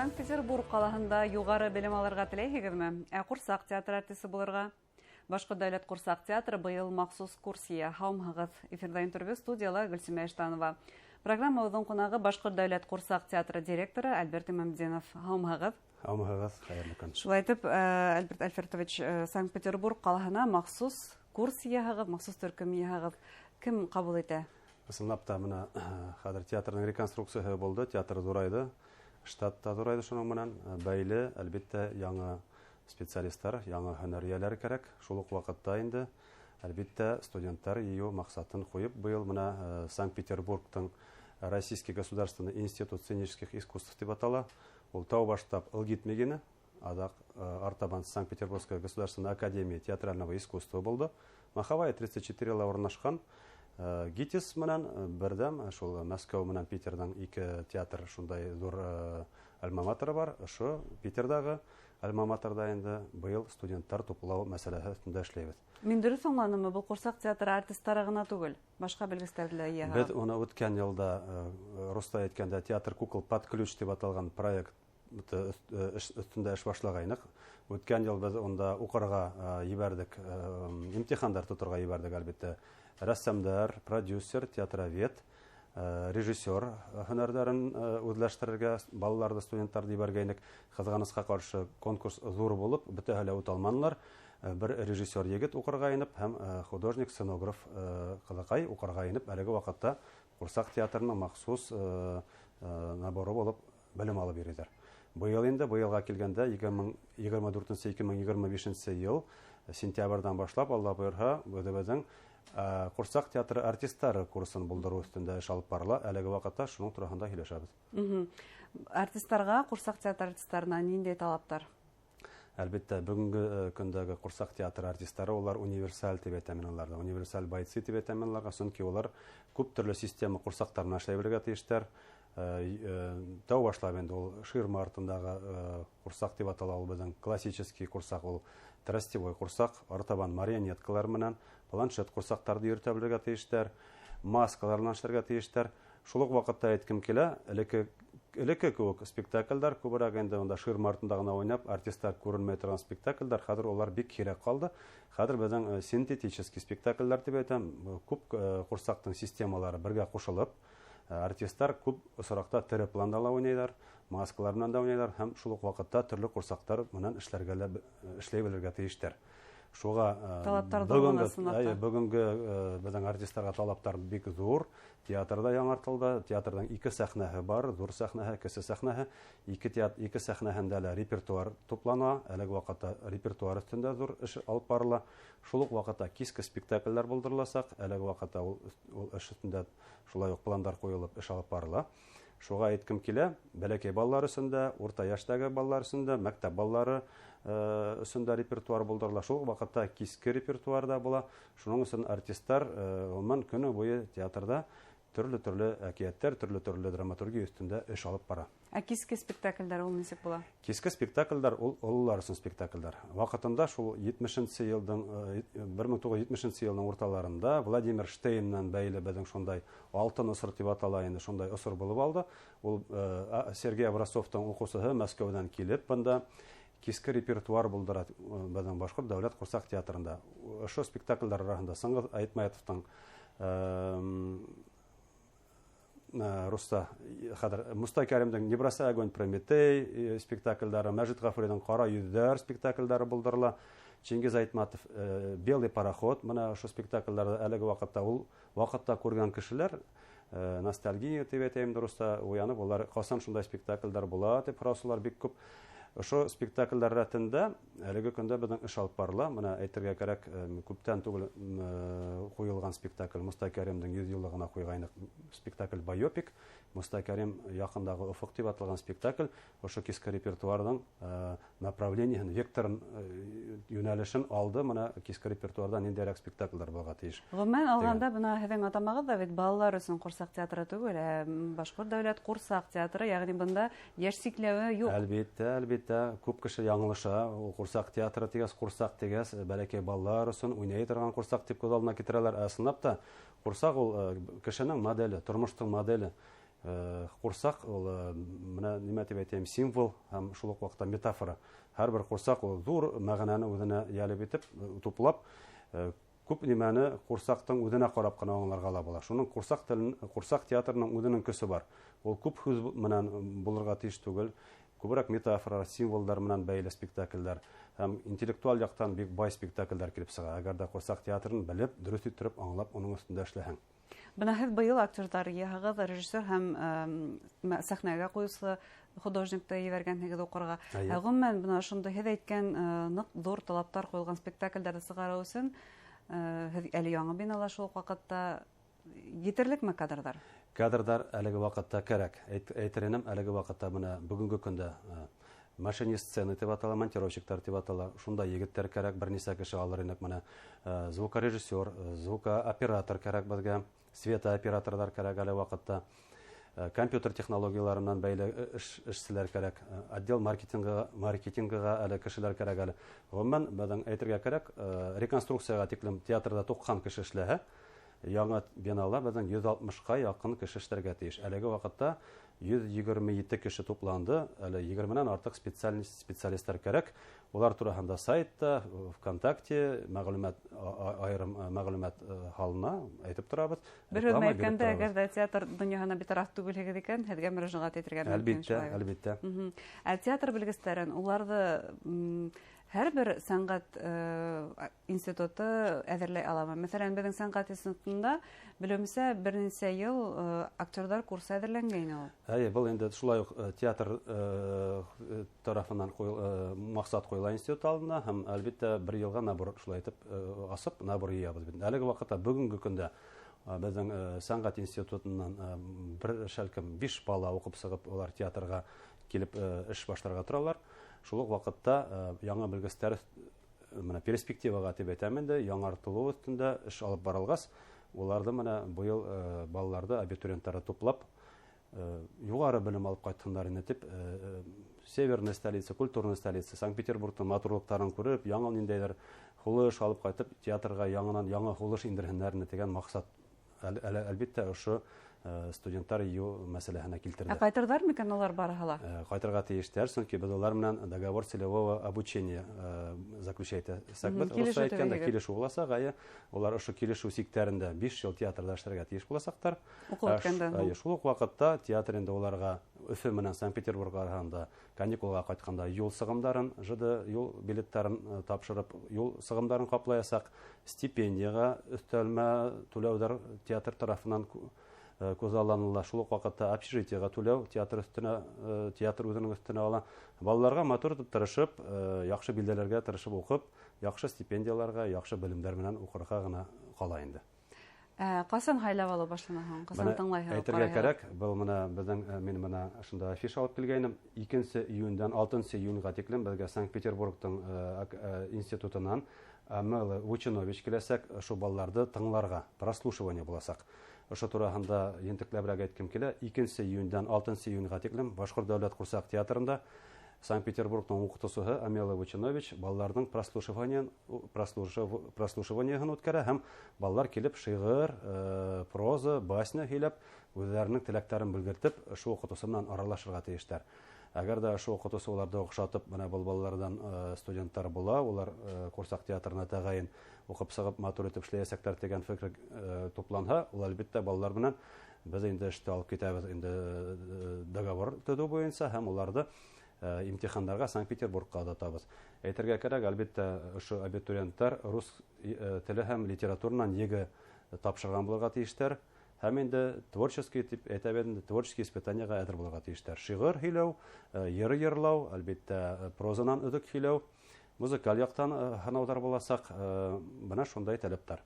Санкт-Петербург ҡалаһында юғары белем алырға теләйһегеҙме? Ә ҡурсаҡ театры артисы булырға? Башҡорт дәүләт ҡурсаҡ театры быйыл махсус курс йыя. Һаумыһығыҙ! Эфирҙа интервью, студияла Гөлсимә Иштанова. Программабыҙҙың ҡунағы — Башҡорт дәүләт ҡурсаҡ театры директоры Альберт Имамтдинов. Һаумыһығыҙ! Һаумыһығыҙ, хәйерле көн! Шулай итеп, Альберт Альфертович, Санкт-Петербург ҡалаһына махсус курс йыяһығыҙ, махсус төркөм йыяһығыҙ. Кем ҡабул итә? Ысынлап та, бына хәҙер театрҙың реконструкцияһы булды, театр ҙурайҙы, штат та ҙурайҙы, шуның менән бәйле, әлбиттә, яңы специалисттар, яңы һөнәр эйәләре кәрәк. Шул уҡ ваҡытта инде, әлбиттә, студенттар йыйыу маҡсатын ҡуйып, быйыл бына Санкт-Петербургтың Российский государственный институт сценических искусств тип атала. Ул тәү баштап ЛГИТМИ генә, аҙаҡ артабан Санкт-Петербургская государственная академия театрального искусства булды. Моховая 34 ла урынлашҡан. ГИТИС менән берҙәм, шул Мәскәү менән Питерҙың ике театр шундай ҙур альма-матеры бар. Ошо Питерҙағы альма-матерҙа инде быйыл студенттар туплау мәсьәләһе өҫтөндә эшләйбеҙ. Мин дөрөҫ аңланыммы, был ҡурсаҡ театры артистары ғына түгел, башҡа белгестәрҙе лә йыяһығыҙ? Беҙ уны үткән йылда, русса әйткәндә, «Театр кукол под ключ» тип аталған проект өҫтөндә эш башлағайныҡ. Үткән йыл беҙ унда уҡырға ебәрҙек, имтихандар тоторға ебәрҙек, әлбиттә. Рәссамдар, продюсер, театровед, режиссер һөнәрҙәрен үҙләштерергә балаларҙы, студенттарҙы ебәргәйнек. Ҡыҙғанысҡа ҡаршы, конкурс ҙур булып, бөтәһе лә үтә алманылар. Бер режиссер егет уҡырға инеп һәм художник, сценограф ҡыҙыҡай уҡырға инеп, әлеге ваҡытта ҡурсаҡ театрының махсус наборы булып белем алып йөрөйҙәр. Быйыл инде, быйылға килгәндә, 2024, 2025 йыл сентябрҙән башлап, Алла бойорһа, үҙебеҙҙең ҡурсаҡ театры артистары курсын булдырыу өҫтөндә эш алып барыла. Әлеге ваҡытта шуның тураһында һөйләшәбеҙ. Артистарға, ҡурсаҡ театры артистарына ниндәй талаптар? Әлбиттә, бөгөнгө көндәге ҡурсаҡ театры артистары улар универсаль тип әйтәм мин уларҙы, универсаль бойцы тип әйтәм мин уларға, сөнки улар күп төрлө система ҡурсаҡтар менән эшләй белергә тейештәр. Тәү башлап инде ул ширма артындағы ҡурсаҡ тип атала, ул беҙҙең классический ҡурсаҡ, ул тростевой ҡурсаҡ, артабан марионеткалар менән планшет ҡурсаҡтарҙы йөрөтә белергә тейештәр, маскалар менән эшләргә тейештәр. Шул уҡ ваҡытта әйткем килә, элекке кеүек спектакльдәр күберәк инде унда ширма артында ғына уйнап, артисттар күренмәй торған спектакльдәр, хәҙер улар бик һирәк ҡалды. Хәҙер беҙҙең синтетический спектакльдәр тип әйтәм, күп ҡурсаҡтың системалары бергә ҡушылып, артисттар күп осраҡта тере планда ла уйнайҙар, маскалар менән дә уйнайҙар һәм шул уҡ ваҡытта төрлө ҡурсаҡтар менән эшләргә лә эшләй белергә тейештәр. Шуға Талаптар ҙур ысынлап та. Бөгөнгө беҙҙең артистарға талаптар бик ҙур. Театрҙа яңыртылды. Театрҙың ике сәхнәһе бар, ҙур сәхнәһе, кесе сәхнәһе. Ике сәхнәһендә лә репертуар туплана. Әлеге ваҡытта репертуар өҫтөндә ҙур эш алып барыла. Шул уҡ ваҡытта киске спектакльдәр булдырыласаҡ. Әлеге ваҡытта ул эш өҫтөндә шулай уҡ пландар ҡуйылып эш алып барыла. Шуға әйткем килә, бәләкәй балалар өсөн дә, урта йәштәге балалар өсөн дә, мәктәп балалары өсөн дә репертуар булдырыла. Шул уҡ ваҡытта киске репертуар да була. Шуның өсөн артисттар ғөмүмән көнө буйы театрҙа төрлө-төрлө әкиәттәр, төрлө-төрлө драматургия өҫтөндә эш алып бара. Ә киске спектакльдәр ул нисек була? Киске спектакльдәр ул ололар өсөн спектакльдәр. Ваҡытында шул етмешенсе йылдың бер мең туғыҙ йөҙ етмешенсе йылдың урталарында Владимир Штейн менән бәйле беҙҙең шундай алтын осор тип атала инде, шундай осор булып алды. Ул Сергей Образцовтың уҡыусыһы Мәскәүҙән килеп бында киске репертуар булдыра беҙҙең Башҡорт дәүләт ҡурсаҡ театрында. Ошо спектакльдәр араһында Сыңғыҙ Айтматовтың руста хәҙер Мостай Кәримдең «Не бросай огонь, Прометей» спектакльдәре, Мәжит Ғафуриҙың «Ҡара йөҙҙәр» спектакльдәре булдырыла. Чингиз Айтматов «Белый пароход», бына ошо спектакльдәрҙе әлеге ваҡытта ул ваҡытта күргән кешеләр ностальгия тип әйтәйем руста уянып, улар ҡасан шундай спектакльдәр була тип һораусылар бик күп. Ошо спектакльдәр рәтендә әлеге көндә беҙҙең эш алып барыла. Бына әйтергә кәрәк, күптән түгел ҡуйылған спектакль Мостай Кәримдең йөҙ йыллығына ҡуйғайныҡ спектакль байопик. Мостай Кәрим яҡындағы офоҡ тип аталған спектакль ошо киске репертуарҙың направлениеһын, векторын, йүнәлешен алды. Бына киске репертуарҙа ниндәйерәк спектаклдәр булырға тейеш. Ғөмүмән алғанда, бына һеҙҙең атамағыҙ да бит балалар өсөн ҡурсаҡ театры түгел, ә Башҡорт дәүләт ҡурсаҡ театры, йәғни бында йәш сикләүе юҡ. Әлбиттә, әлбиттә, күп кеше яңылыша. Ул ҡурсаҡ театры тигәс, ҡурсаҡ тигәс, бәләкәй балалар өсөн уйнай торған ҡурсаҡ тип күҙ алдына килтерәләр. Ә ысынлап та ҡурсаҡ ул кешенең моделе, тормоштоң моделе. Ҡурсаҡ ул менә нимә тип әйтәйем, символ һәм шул уҡ ваҡытта метафора. Һәр бер ҡурсаҡ ул ҙур мәғәнәне үҙенә йәлеп итеп, туплап, күп нимәне ҡурсаҡтың үҙенә ҡарап ҡына аңларға ла була. Шуның ҡурсаҡ телен, ҡурсаҡ театрының үҙенең көсө бар. Ул күп һүҙ менән булырға тейеш түгел, күберәк метафора, символдар менән бәйле спектакльдәр һәм интеллектуаль яҡтан бик бай спектакльдәр килеп сыға. Әгәр дә ҡурсаҡ театрын белеп, дөрөҫ иттереп аңлап, уның өҫтөндә эшләһәң. Бына һеҙ быйыл актерҙар йыйһағыҙ, режиссер һәм сәхнәгә ҡуйыусы художникты ебәргәнһегеҙ уҡырға. Ә ғөмүмән, бына ошондай һеҙ әйткән ныҡ ҙур талаптар ҡуйылған спектаклдәрҙе сығарыу өсөн һеҙ әле яңы бинала шул уҡ ваҡытта етерлекме кадрҙар? Кадрҙар әлеге ваҡытта кәрәк. Әйтер инем, әлеге ваҡытта бына бөгөнгө көндә машинист сцены тип атала, монтировщиктар тип атала. Шунда егеттәр кәрәк, бер нисә кеше алыр инек. Менә звукорежиссер, звукооператор кәрәк беҙгә, светооператорҙар кәрәк әле ваҡытта. Компьютер технологиялары менән бәйле эшселәр кәрәк, отдел маркетингыға әле кешеләр кәрәк әле. Ғөмүмән, беҙҙең әйтергә кәрәк, реконструкцияға тиклем театрҙа 90 кеше эшләһә, яңы бинала беҙҙең 160-ҡа яҡын кеше эшләргә тейеш. Әлеге ваҡытта 127 кеше тупланды, әле 20-нән артыҡ специалисттар кәрәк. Улар тураһында сайтта, ВКонтакте мәғлүмәт, айырым мәғлүмәт һалына әйтеп торабыҙ. Бер һүҙ менән әйткәндә, әгәр ҙә театр донъяһына битараф түгелһегеҙ икән, һеҙгә мөрәжәғәт итергә мөмкин. Әлбиттә, әлбиттә. Ә театр белгестәрен, уларҙы һәр бер сәнғәт институты әҙерләй аламы? Мәҫәлән, беҙҙең сәнғәт институтында, белеүемсә, бер нисә йыл актерҙар курсы әҙерләнгәйне ул. Әйе, был инде шулай уҡ театр тарафынан маҡсат ҡуйыла институт алдына һәм, әлбиттә, бер йылға набор шулай итеп асып, набор йыябыҙ бит. Әлеге ваҡытта, бөгөнгө көндә беҙҙең сәнғәт институтынан бер шәлкем 5 бала уҡып сығып, улар театрға килеп эш башларға торалар. Шул уҡ ваҡытта яңы белгестәр менә перспективаға тип әйтәм инде, яңартылыу өҫтөндә эш алып барылғас, уларҙы менә быйыл балаларҙы, абитуриенттарҙы туплап, юғары белем алып ҡайтһындар ине тип, северная столица, культурная столица, Санкт-Петербургтың матурлыҡтарын күреп, яңы ниндәйҙер һулыш алып ҡайтып, театрға яңынан яңы һулыш индерһендәр ине тигән маҡсат әлбиттә ошо студенттар йыйыу мәсьәләһенә килтерҙе. Ә ҡайтырҙар микән улар барыһы ла? Ҡайтырға тейештәр, сөнки беҙ улар менән договор целевого обучения заключать итәсәкбеҙ. Килешеү Русса әйткәндә, төҙөйһөгөҙ. килешеү буласаҡ, әйе, улар ошо килешеү сиктәрендә 5 йыл театрҙа эшләргә тейеш буласаҡтар. Уҡып үткәндән һуң. Әйе, шул уҡ ваҡытта театр инде уларға Өфө менән Санкт-Петербург араһында каникулға ҡайтҡанда юл сығымдарын, ЖД юл билеттарын тапшырып, юл сығымдарын ҡаплаясаҡ, стипендияға өҫтәлмә түләүҙәр театр тарафынан күҙалланыла. Шул уҡ ваҡытта общежитиеға түләү театр өҫтөнә, театр үҙенең өҫтөнә ала. Балаларға матур итеп тырышып, яҡшы билдәләргә тырышып уҡып, яҡшы стипендияларға, яҡшы белемдәр менән уҡырға ғына ҡала инде. Ҡасан һайлап алыу башлана һуң? Ҡасан Бына тыңлайһығыҙ, әйтергә ҡарайһығыҙ? кәрәк, был менә беҙҙең, мин менә ошонда афиша алып килгәйнем. 2 июндән 6 июньға тиклем беҙгә Санкт-Петербургтың институтынан Амела Вучинович киләсәк, ошо балаларҙы тыңларға, прослушивание буласаҡ. Ошо тураһында ентекләберәк әйткем килә. 2 июндән 6 июньға тиклем Башҡорт дәүләт ҡурсаҡ театрында Санкт-Петербургтың уҡытыусыһы Амела Вучинович балаларҙың прослушиваниеһын үткәрә һәм балалар килеп шиғыр, проза, басня һөйләп, үҙҙәренең теләктәрен белгертеп, ошо уҡытыусы менән аралашырға тейештәр. Әгәр ҙә ошо уҡытыусы уларҙы оҡшатып, бына был балаларҙан студенттар була, улар ҡурсаҡ театрына тәғәйен уҡып сығып матур итеп эшләйәсәктәр тигән фекер тупланһа, ул әлбиттә балалар менән беҙ инде эште алып китәбеҙ инде договор төҙөү буйынса һәм уларҙы имтихандарға Санкт-Петербургҡа оҙатабыҙ. Әйтергә кәрәк, әлбиттә, ошо абитуриенттар рус теле һәм литературанан ЕГЭ тапшырған булырға тейештәр. Һәм инде творческий тип әйтәбеҙ инде, творческий испытаниеға әҙер булырға тейештәр. Шиғыр һөйләү, йыр йырлау, әлбиттә, прозанан өҙөк һөйләү, музыкаль яҡтан һынауҙар буласаҡ, бына шундай таләптәр.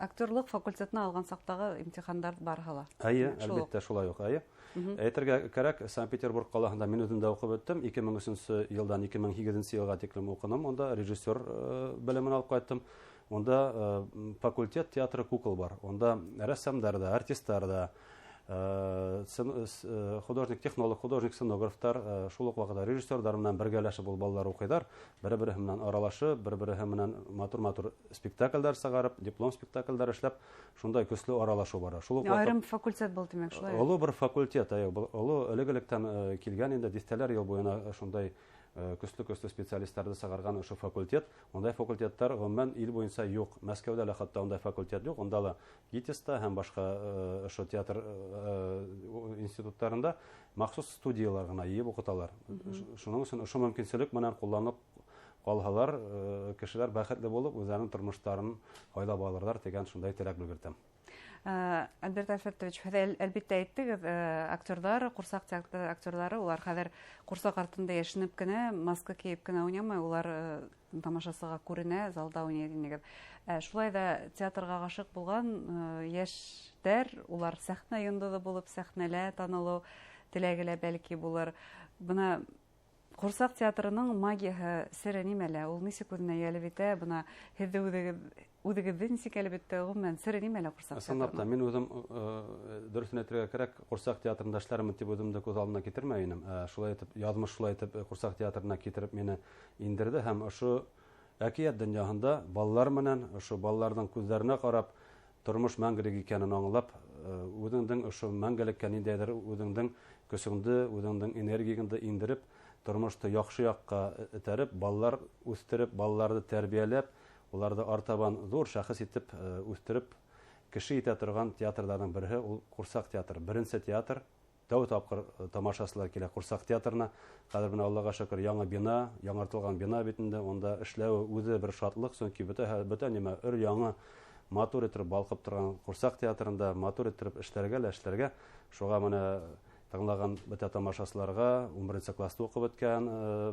Актерлыҡ факультетына алған саҡтағы имтихандар барыһы ла. Әйе, Шул уҡ. әлбиттә, шулай уҡ, әйе. Әйтергә кәрәк, Санкт-Петербург ҡалаһында мин үҙем дә уҡып үттем. Ике мең өсөнсө йылдан ике мең һигеҙенсе йылға тиклем уҡыным. Унда режиссер белемен алып ҡайттым. Унда факультет театры кукол бар. Унда рәссамдар ҙа, артистар ҙа, Художник-технолог, художник-сценографтар, шул уҡ ваҡытта режиссерҙар менән бергәләшеп ул балалар уҡыйҙар, бер-береһе менән аралашып, бер-береһе менән матур-матур спектаклдәр сығарып, диплом спектаклдәр эшләп, шундай көслө аралашыу бара. Шул уҡ айырым факультет был, тимәк, шулай. Оло бер факультет, оло элек-электән килгән инде, дистәләр йыл буйына шундай көслө-көслө специалисттарҙы сығарған ошо факультет. Ундай факультеттар ғөмүмән ил буйынса юҡ. Мәскәүҙә лә хатта ундай факультет юҡ. Унда ла ГИТИСта һәм башҡа ошо театр институттарында махсус студиялар ғына йыйып уҡыталар. Шуның өсөн ошо мөмкинселек менән ҡулланып ҡалһалар, кешеләр бәхетле булып үҙҙәренең тормоштарын һайлап алырҙар тигән шундай теләк белгертәм. Альберт Альфредович, һеҙ әлбиттә әйттегеҙ, актерҙар, ҡурсаҡ театры актерҙары, улар хәҙер ҡурсаҡ артында йәшенеп кенә, маска кейеп кенә уйнамай, улар тамашасыға күренә, залда уйнай инегеҙ. Шулай ҙа театрға ғашиҡ булған йәштәр, улар сәхнә йондоҙо булып, сәхнәлә танылыу теләге лә бәлки булыр. Бына ҡурсаҡ театрының магияһы сере нимәлә? Ул нисек үҙенә йәлеп итә? Бына һеҙҙе үҙегеҙҙе нисек йәлеп итте? Ғөмүмән, сере нимәлә ҡурсаҡ Ысынлап та, театрының? мин үҙем, дөрөҫөн әйтергә кәрәк, ҡурсаҡ театрында эшләрмен тип үҙемде күҙ алдына китермәй инем. Шулай итеп, яҙмыш шулай итеп ҡурсаҡ театрына китереп мине индерҙе һәм ошо әкиәт донъяһында балалар менән, ошо балаларҙың күҙҙәренә ҡарап, тормош мәңгелек икәнен аңлап, үҙеңдең ошо мәңгелеккә ниндәйҙер үҙеңдең көсөңдө, үҙеңдең энергияңды индереп, тормошто яҡшы яҡҡа этәреп, балалар үҫтереп, балаларҙы тәрбиәләп, уларҙы артабан ҙур шәхес итеп, үҫтереп, кеше итә торған театрҙарҙың береһе ул ҡурсаҡ театры. Беренсе театр, тәү тапҡыр тамашасылар килә ҡурсаҡ театрына. Хәҙер бына Аллаға шөкөр, яңы бина, яңыртылған бина бит инде, унда эшләүе үҙе бер шатлыҡ, сөнки бөтә нимә өр яңы, матур итеп балҡып торған ҡурсаҡ театрында матур итеп эшләргә лә эшләргә. Шуға менә тыңлаған бөтә тамашасыларға, ун беренсе класста уҡып бөткән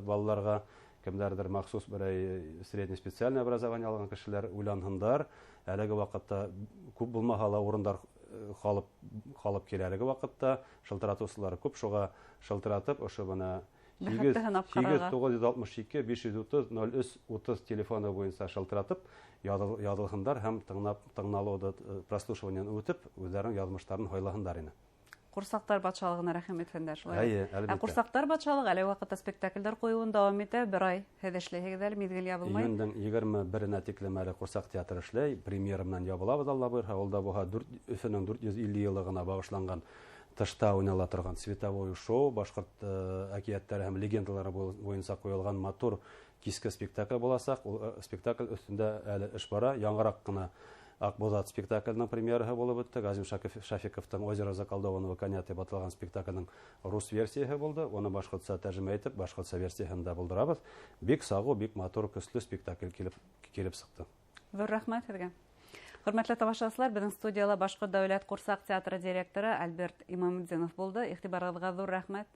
балаларға, кемдәрҙер махсус берәй средний специальное образование алған кешеләр уйланһындар. Әлеге ваҡытта күп булмаһа ла урындар халып килә. Әлеге ваҡытта шылтыратыусылар күп, шуға шылтыратып, ошо бына Бәхетте һынап һигеҙ ҡарарға. туғыҙ йөҙ алтмыш ике, биш йөҙ утыҙ, ноль өс, утыҙ телефоны буйынса шылтыратып, яҙылһындар һәм тыңналыуҙы, прослушиваниен үтеп, үҙҙәренең яҙмыштарын һайлаһындар ине. Ҡурсаҡтар батшалығына рәхим итһендәр шулай. Әйе, әлбиттә. Ҡурсаҡтар батшалығы әле ваҡытта спектаклдәр ҡуйыуын дауам итә, бер ай һеҙ эшләйһегеҙ әле, миҙгел ябылмай. Июндең егерме беренә тиклем әле Ҡурсаҡ театры эшләй, премьера менән ябылабыҙ, Алла бойорһа, ул да булһа Өфөнөң дүрт йөҙ илле йыллығына бағышланған тышта уйнала торған световой шоу, башҡорт әкиәттәре һәм легендалары буйынса ҡуйылған матур киске спектакль буласаҡ. Ул спектакль өҫтөндә әле эш бара, яңыраҡ ҡына Аҡбуҙат спектаклінің премьераһы булып үтте. Газим Шафиковтың Озеро заколдованного коня тип аталған спектаклінің рус версияһы булды. Уны башҡортса тәржемә итеп, башҡортса версияһын да булдырабыҙ. Бик сағыу, бик матур, көслө спектакль килеп сыҡты. Ҙур рәхмәт һеҙгә. Хөрмәтле тамашасылар, беҙҙең студияла Башҡорт дәүләт ҡурсаҡ театры директоры Альберт Имамутдинов булды. Иғтибарығыҙға ҙур рәхмәт.